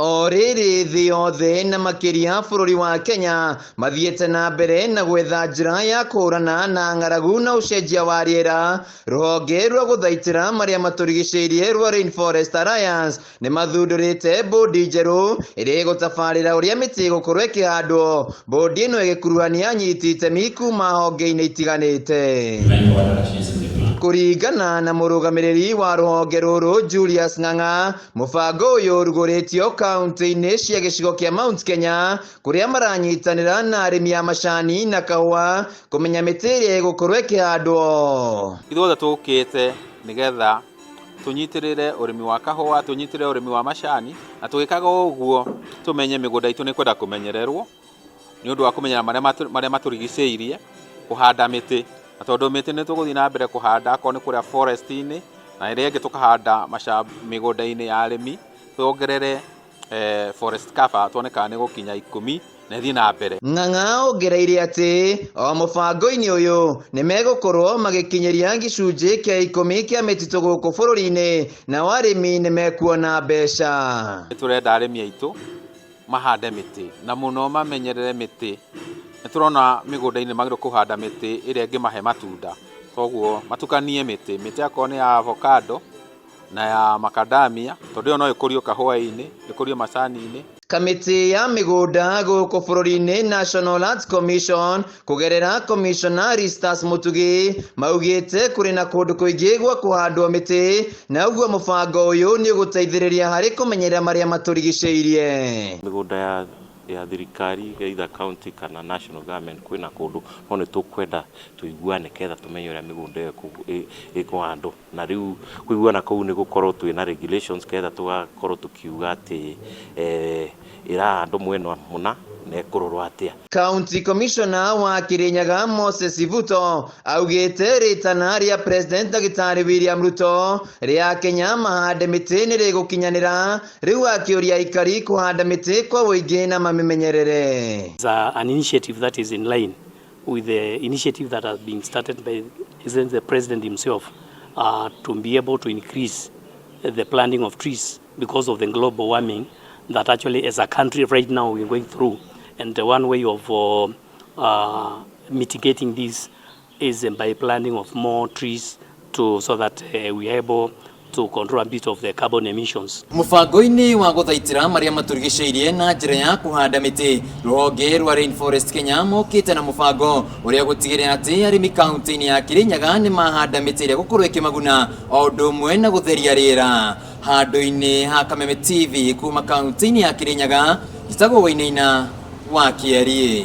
O rĩrĩ thĩ yothe na makĩria bũrũri wa Kenya mathiĩte na mbere na gwetha njĩra ya kũhũrana na ng'aragu na ũcenjia wa rĩera, rũhonge rwa gũthaitĩra marĩa matũrigicĩirie rwa Rainforest Alliance nĩ mathundũrĩte bũndi njerũ ĩrĩa ĩgũtabarĩra ũrĩa mĩtĩ ĩgũkorwo ĩkĩhandwo. Bũndi ĩno ĩgĩkuruhania anyiti itemi kuma honge-inĩ itiganĩte. Kũringana na mũrũgamĩrĩri wa rũhonge rũrũ Julius Ng'ang'a, mũbango ũyũ ũrugũrĩtio kaunti-inĩ cia gĩcigo kĩa Mount Kenya kũrĩa maranyitanĩra na arĩmi a macani na kahũa kũmenya mĩtĩ ĩrĩa ĩgũkorwo ĩkĩhandwo. Ithuothe tũkĩte nĩgetha tũnyitĩrĩre ũrĩmi wa kahũa, tũnyitĩrĩre ũrĩmi wa macani, na tũgĩkaga ũguo tũmenye mĩgũnda itũ nĩ kwenda kũmenyererwo nĩ ũndũ wa kũmenyera marĩa matũrigicĩirie, kũhanda mĩtĩ, na tondũ mĩtĩ nĩ tũgũthiĩ na mbere kũhanda akorwo nĩ kũrĩa forest-inĩ na ĩrĩa ĩngĩ tũkahanda mĩgũnda-inĩ ya arĩmi, tuongerere forest cover tuone kana nĩ gũkinya 10 na ĩthiĩ na mbere. Ng'ang'a ongereire atĩ o mũbango-inĩ ũyũ nĩ megũkorwo magĩkinyĩria gĩcunjĩ kĩa 10 kĩa mĩtitũ gũkũ bũrũri-inĩ, nao arĩmi nĩ mekuona mbeca. Nĩ tũrenda arĩmi aitũ mahande mĩtĩ na mũno mamenyerere mĩtĩ. Nĩ tũrona mĩgũnda-inĩ magĩrĩirwo kũhanda mĩtĩ ĩrĩa ĩngĩmahe matunda, koguo matukanie mĩtĩ, mĩtĩ akorwo nĩ ya avocado na ya macadamia, tondũ ĩyo no ĩkũrio kahũa-inĩ, ĩkũrio macani-inĩ. Kamĩtĩ ya mĩgũnda gũkũ bũrũri-inĩ National Lands Commission kũgerera Commissioner Ristas Mutugi maugĩte kũrĩ na kũndũ kũingĩ gwa kũhandwo mĩtĩ, na ũguo mũbango ũyũ nĩ ũgũteithĩrĩria harĩ kũmenyerera marĩa matũrigicĩirie. Mĩgũnda ya thirikari either county kana national government kwĩna kũndũ, no nĩ tũkwenda tũiguane ketha tũmenye ũrĩa mĩgũnda ĩyo ĩkũhandwo, na rĩu kũiguana kũu nĩ gũkorwo twĩna regulations ketha tũgakorwo tũkiuga atĩ ĩrahandwo mwena mũna na ĩkũrorwo atĩa. County Commissioner wa Kirinyaga Moses Ivuto augĩte rĩtana rĩa President Ndagĩtarĩ William Ruto rĩa Kenya mahande mĩtĩ nĩ rĩgũkinyanĩra, rĩu akĩũria aikari kũhanda mĩtĩ kwa ũingĩ na mamĩmenyerere. It's an initiative that is in line with the initiative that has been started by the President himself to be able to increase the planting of trees because of the global warming that actually as a country right now we're going through. And one way of mitigating this is by planting of more trees so that we are able to control a bit of the carbon emissions. Mũbango-inĩ wa gũthaitĩra marĩa matũrigicĩirie na njĩra ya kũhanda mĩtĩ, rũhonge rwa Rainforest Kenya mokĩte na mũbango ũrĩa gũtigĩrĩra atĩ arĩmi kaunti-inĩ ya Kirinyaga nĩ mahanda mĩtĩ ĩrĩa gũkorwo ĩkĩmaguna o ũndũ ũmwe na gũtheria rĩera. Handũ-inĩ ha Kameme TV kuma kaunti-inĩ ya Kirinyaga, njĩtagwo Wainaina wa Kĩeriĩ.